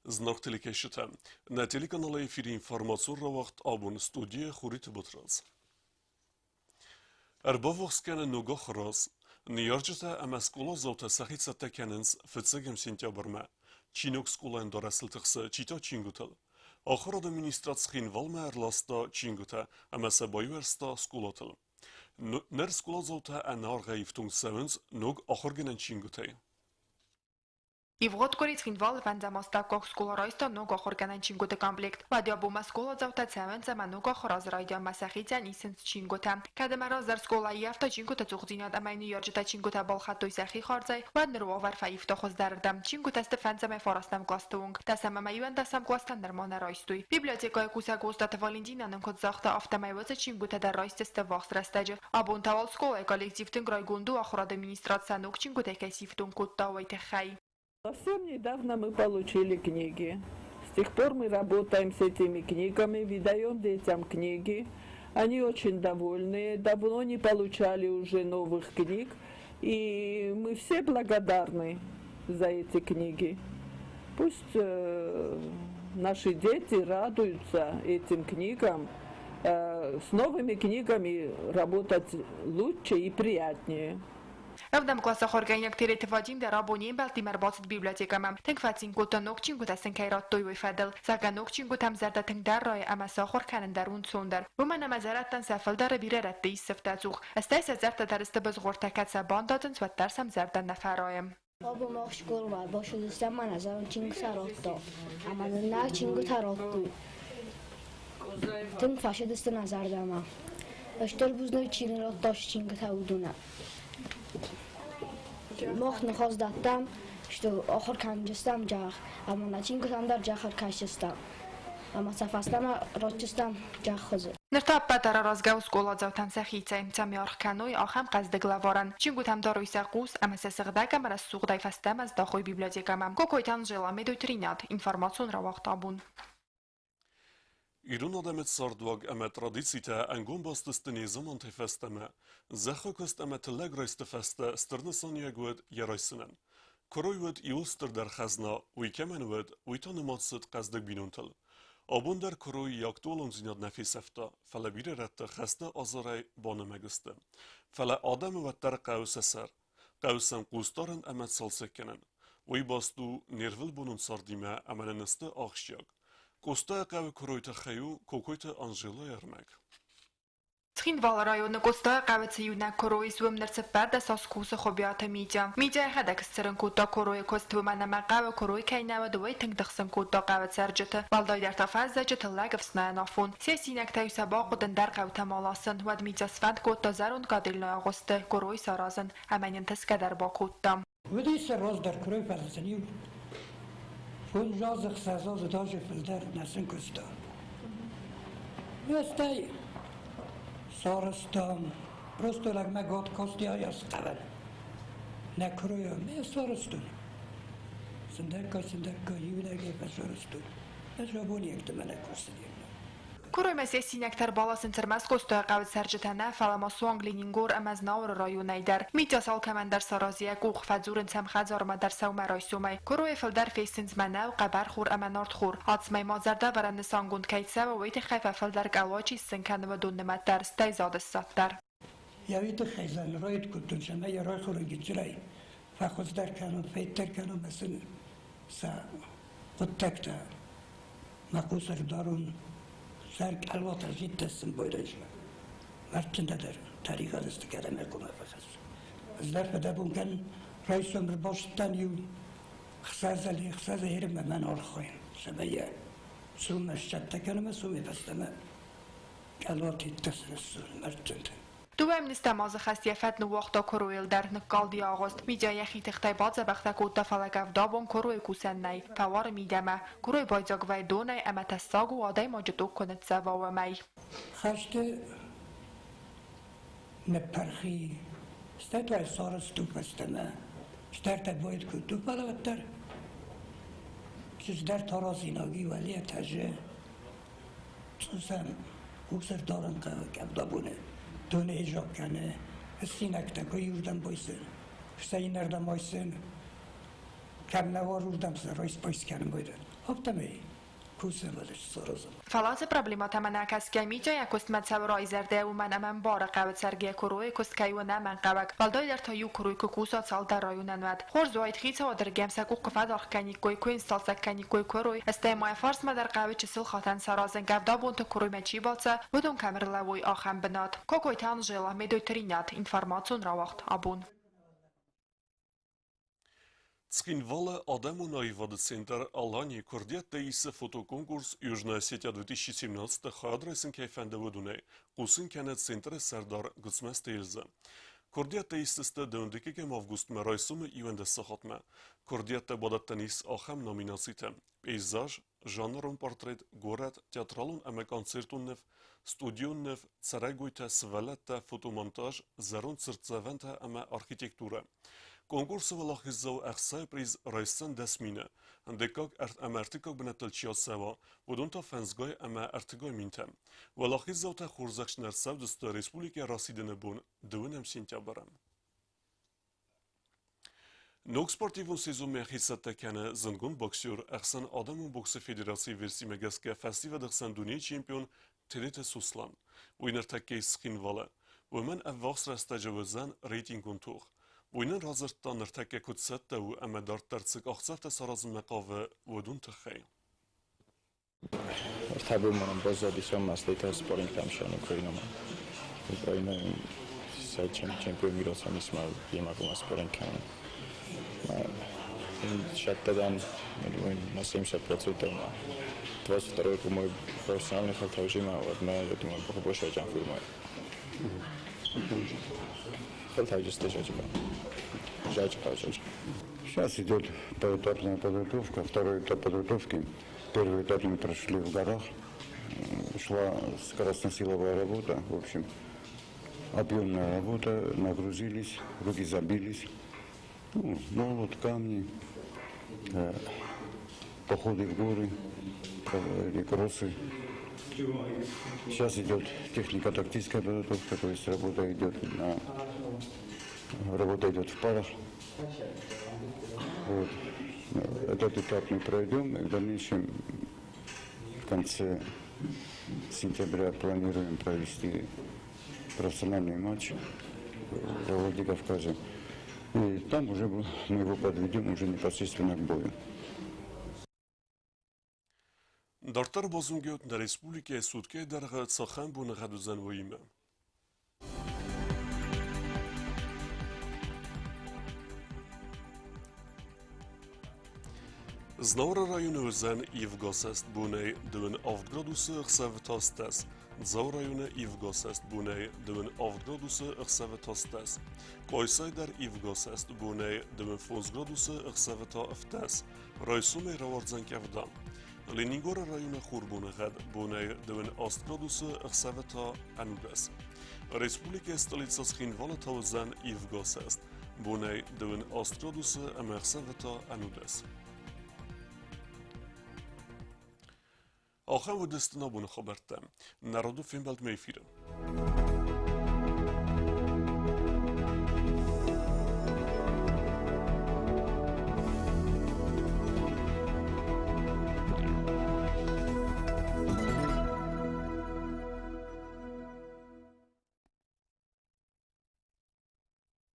Зынаргъ телекӕсджытӕ, нӕ телеканалы эфиры информацион рауагъд абон студийӕ Хуриты Батрадз. Ӕрбаввахс кӕны ног ахуыраз. Ныййарджытӕ ӕмӕ скъоладзаутӕ сӕхи цӕттӕ кӕнынц фыццӕгӕм сентябрмӕ. Чи ног скъолайӕн дарӕсыл тыхсы, чи та чингуытыл. Ахуырады министрад Цхинвалмӕ ӕрласта чингуытӕ ӕмӕ сӕ байуӕрста скъолатыл. Ныр скъоладзаутӕ ӕнӕаргъӕй ифтонг цӕуынц ног ахуыргӕнӕн чингуытӕй. Ивгъуыд къуыри Цхинвалы фӕндзӕм астӕуккаг скъола райста ног ахуыргӕнӕн чингуыты комплект. Уӕд йӕ бонмӕ скъоладзаутӕ цӕуынц ӕмӕ ног ахуыразы райдианмӕ сӕхицӕн исынц чингуытӕ. Кӕд ӕмӕ раздӕр скъолайы ййӕфта чингуыты цухдзинад ӕмӕ ныййарджытӕ чингуытӕ балхӕдтой сӕхи хардзӕй, уӕд ныр уавӕр фӕивта хуыздӕрырдӕм. Чингуытӕ сты фӕндзӕмӕй фарастӕм кълӕсты онг. Дӕсӕм ӕмӕ иуӕндӕсӕм кълӕстӕн нырма нӕ райстой. Библиотекӕйы кусӕг Остъаты Валентинӕ нын куыд загъта, афтӕмӕй уыцы чингуытӕ дӕр райсдзысты ӕввахс рӕстӕджы. Абон та уал скъолайы коллектив тынг райгонд у, ахуырады министрад сӕ ног чингуытӕй кӕй сифтонг кодта, уый тыххӕй. Совсем недавно мы получили книги. С тех пор мы работаем с этими книгами, выдаем детям книги. Они очень довольны, давно не получали уже новых книг. И мы все благодарны за эти книги. Пусть наши дети радуются этим книгам. С новыми книгами работать лучше и приятнее. Ӕвдӕм къласы ахуыргӕнинӕг Тереты Вадим дӕр абон йе мбӕлттимӕ ӕрбацыд библиотекӕмӕ. Тынг фӕцин кодта ног чингуытӕ сын кӕй радтой, уый фӕдыл. Зӕгъгӕ, ног чингуытӕм зӕрдӕ тынгдӕр райы ӕмӕ сӕ ахуыр кӕнын дӕр у ӕнцондӕр. Уымӕн ӕмӕ зӕрӕдтӕн сӕ фылдӕры бирӕ рӕтты ис сыфтӕ цух. Стӕй сӕ зӕрдӕ дӕр сты бызгъуыртӕ, кӕд сӕ бандадзынц, уӕддӕр сӕм зӕрдӕ нӕ фӕрайы. Абон мах скъоламӕ бацыдыстӕм ӕмӕ нӕ зӕронд чингуытӕ радта. Ӕмӕ нын нӕ чингуытӕ радтой. Тынг фӕцыдысты нӕ зӕрдӕмӕ. Стыр бузныг чи нын радта чингуытӕ, уыдонӕн. Мах ныхас дӕттам, что ахуыр кӕнджыстӕм джах, ӕмӕ нӕ чингуытӕм дӕр джах ӕркӕсдзыстӕм. Ӕмӕ сӕ фӕстӕмӕ ратдзыстӕм джах хуызы. Ныр та ӕппӕт ӕрӕразгӕ у скъоладзаутӕн сӕхицӕй, цӕмӕй аргъ кӕной ахӕм хъӕздыг лӕварӕн. Чингуытӕм дарой сӕ хъус ӕмӕ сӕ сыгъдӕг ӕмӕ рӕсугъдӕй фӕстӕмӕ здахой библиотекӕмӕ. Кокойты Анжела, Медойты Ринат, информацион рауагъд абон. Ирон адӕмы цардуаг ӕмӕ традицитӕ ӕнгом баст сты незамантӕй фӕстӕмӕ. Зӕххы куыст ӕмӕ тыллӕг райсты фӕстӕ стыр нысаниуӕг уыд йӕ райсынӕн. Куырой уыд иуыл стырдӕр хӕзна, уый кӕмӕн уыд, уый та нымад цыд хъӕздыг бинонтыл. Абон дӕр куырой йӕ актуалондзинад нӕ фесӕфта, фӕлӕ бирӕ рӕтты хӕсты азарӕй банымӕг сты. Фӕлӕ адӕмы уӕддӕр хъӕуы сӕ сӕр. Хъӕуы сӕм хъусдарын ӕмӕ цалцӕг кӕнын. Уый баст у не рвылбонон цардимӕ ӕмӕ нын сты ахсджиаг. Къостайы хъӕуы куырой тыххӕй у Кокойты Анжелӕйы ӕрмӕг. Цхинвалы районы Къостайы хъӕуы цы иунӕг куырой ис, уым ныр цыппӕрдӕс аз кусы Хуыбиаты Митя. Митя йӕхӕдӕг сцырын кодта куыройы куыст, уымӕн ӕмӕ хъӕуы куырой кӕй нӕ уыд, уый тынг тыхсын кодта хъӕуы цӕрджыты. Уӕлдайдӕр та фӕззӕджы тыллӕг ӕфснайӕн афон. Се синӕгтӕ-иу сӕ бахъуыд ӕндӕр хъӕутӕм аласын. Уӕд Митя сфӕнд кодта зӕронд Гаделнойы агъуысты куырой саразын ӕмӕ йын тысгӕ дӕр бакодта. Уыдис сӕ раздӕр куырой фӕлӕ иу фондз азы, ӕхсӕз азы даже фылдӕр нӕ сын куыста. Стӕй сарӕзтам, просто лӕгмӕ год кости аяс хъӕвӕн. Нӕ куыройӕ ме сарӕзтон. Сындӕггай, сындӕггай иунӕгӕй фӕсарӕзтон. Ӕз абон егтымӕ нӕ кусын. Куыроймӕ сессинӕгтӕ ӕрбаласынц ӕрмӕст Къостайы хъӕуы цӕрджытӕ нӕ, фӕлӕ ма суанг Ленингор ӕмӕ Знауыры районӕй дӕр. Митяс алкӕмӕн дӕр саразы йӕ къух, фӕдзурынц ӕм хӕдзармӕ дӕр сӕумӕрайсомӕй. Куыройы фылдӕр фестынц мӕнӕу, хъӕбӕрхор ӕмӕ нартхор. Ацмӕй ма зӕрдӕвӕрӕн нысангонд кӕй цӕуы, уый тыххӕй фӕфылдӕр къалачи сын кӕны уыдон нымӕт дӕр, стӕй зады ссад дӕр. Йӕ уый тыххӕй дзы ныройд кодтон, цӕмӕй йӕ райхъуырын гыццылӕй фӕхуыздӕр кӕнон, феддӕр кӕнон ӕмӕ сын сӕ хъуыддӕгтӕ мӕ хъус ӕрдарон. Сӕр къалуатӕ зидтӕ сын бойрӕзмӕ. Мӕрдтындӕ дӕр тӕригъӕд сты кӕдӕм коммӕ фӕхӕсс. Ӕз дӕр фыдӕбон кӕнын, райсом ӕрбацыдтӕн иу ӕхсӕзӕли ӕхсӕзӕй ермӕ мӕн архайын, цӕмӕй йӕ суммӕ сцӕттӕ кӕнӕм ӕмӕ суммӕ фӕстӕмӕ Къалуати тӕссарӕссон мӕрдтӕнтӕ. Дыууӕ ӕмнистӕм азы хӕст йӕ фӕд ныууагъта куыройыл дӕр, ныккалди агъуыст. Митя йӕхи тыхтӕй бадзӕбӕхтӕ кодта, фӕлӕ кӕвдабон куыройы кусӕн нӕй, фӕуары мидӕмӕ. Куырой байдзаг вӕййы донӕй ӕмӕ тӕссаг у, адӕймаджы ток куы ныццӕва, уымӕй. Хӕсты ныппырхи, стӕй та сарӕзту фӕстӕмӕ. Стӕртӕ боид кодту, фӕлӕ уӕддӕр чыздӕр таразинаги уӕле этажы Цъусӕн хъусӕрдарӕн хъӕуы кӕвдабоны доны изоб кӕны, ссинӕгтӕ куы иуырдӕм бойсын, стӕй иннӕрдӕм ойсын. Кӕм нӕ уар, уырдӕм сӕ райс-байс кӕнын байдайы. Афтӕмӕй кусӕм саразӕм. Фӕлӕ ацы проблемӕтӕм ӕнӕкӕсгӕ Митя йӕ куыстмӕ цӕуы райзӕрдӕ, уымӕн ӕмӕ ӕмбары, хъӕуы цӕргӕ куыройы куыст кӕй у ӕнӕмӕнгхъӕуӕг, уӕлдайдӕр та иу куырой куы куса цалдӕр районӕн, уӕд. Хорз уаид, хицауады рдӕм сӕ къух куы фӕдаргъ кӕниккой, куы йын сцалцӕг кӕниккой куырой, стӕй ма йӕ фарсмӕ дӕр хъӕуы чысыл хатӕн саразын, къӕвдабонты куыроймӕ чи бацӕ, уыдон кӕм ӕрлӕууой, ахӕм бынат. Кокойты Анжела, Медойты Ринат, информацион рауагъд «Абон». Цхинвалы адӕмон аивады центр «Алани» куырдиӕттӕ исы фотоконкурс «Южная Осетия 2017» хайад райсын кӕй фӕнды, уыдонӕй, хъусын кӕны центры сӕрдар Гуыцмӕзты Эльза. Куырдиӕттӕ исдзысты 12 августмӕ райсомы 11 сахатмӕ. Куырдиӕттӕ бадӕттӕн ис ахӕм номинацитӕ: пейзаж, жанрон портрет, горӕт, театралон ӕмӕ концертон ныв, студион ныв, цӕрӕгойтӕ, сывӕллӕттӕ, фотомонтаж, зӕронд цыртдзӕвӕнтӕ ӕмӕ архитектурӕ. Конкурсы уӕлахиздзау ӕхцайы приз райсдзӕн 10 000. Дыккаг ӕмӕ ӕртыккаг бынӕттыл чи ацӕуа, уыдон та фӕндзгай ӕмӕ ӕртыгай минтӕ. Уӕлахиздзаутӕ хорзӕхджын ӕрцӕудзысты республикӕйы расидыны бон 2 сентябры. Ног спортивон сезонмӕ хицӕттӕ кӕны зындгонд боксер ӕхсӕн адӕмон боксы федерацийы версимӕ гӕсгӕ фӕсивӕды хсӕн дунейы чемпион Тедеты Суслан. Уый ныртӕккӕ ис Цхинвалы. Уымӕн ӕввахс рӕстӕджы уыдзӕн рейтингон тох. Уый нын радзырдта, ныртӕккӕ куыд цӕттӕ у ӕмӕ дарддӕр цы къахдзӕфтӕ саразынмӕ хъавы, уыдон тыххӕй. Ӕртӕ бонмӕ нын баззадис ӕмӕ стӕй та спаррингтӕм сӕн Украинӕмӕ. Украинӕ сӕ чемпион мира самисмӕ йемӕ хъуамӕ спарринг кӕнӕм. Сӕттӕ дӕн на 70%, ма 22 мой профессиональный халтаужимӕ, уӕдмӕ, я думаю, больше джамфурмай. Халтауджисты жаджика. Жаджика, жаджика. Сейчас идет поэтапная подготовка, второй этап подготовки. Первый этап мы прошли в горах. Шла скоростно-силовая работа, в общем, объемная работа, нагрузились, руки забились. Ну, молот, камни, походы в горы, или кроссы. Сейчас идет технико-тактическая подготовка, то есть работа идет в парах. Вот. Этот этап мы пройдем, и в дальнейшем в конце сентября планируем провести профессиональный матч во Владикавказе. И там уже мы его подведем уже непосредственно к бою. Дарддӕр базонгӕ нӕ республикӕйы суткӕйы дӕргъы цахӕм боныгъӕд уыдзӕн, уыимӕ. Знауыры районы уыдзӕн ивгӕсӕст бонӕй 27 градусы, ӕхсӕвы та стӕс. Дзауы районы ивгӕсӕст бонӕй 27 градусы, ӕхсӕвы та стӕс. Къуайсайы дӕр ивгӕсӕст бонӕй 25 градусы, ӕхсӕвы та ӕфтӕс. Райсомӕй рауардзӕн къӕвда. Ленингоры районы хурбоныгъӕд бонӕй 28 градусы, ӕхсӕвы та ӕнудӕс. Республикӕйы столицӕ Цхинвалы та уыдзӕн ивгӕсӕст. Бонӕй 28 градусы ӕмӕ ӕхсӕвы та ӕнудӕс. Ахӕм уыдысты нӕ боны хабӕрттӕ. Народу фембӕлдмӕ эфиры.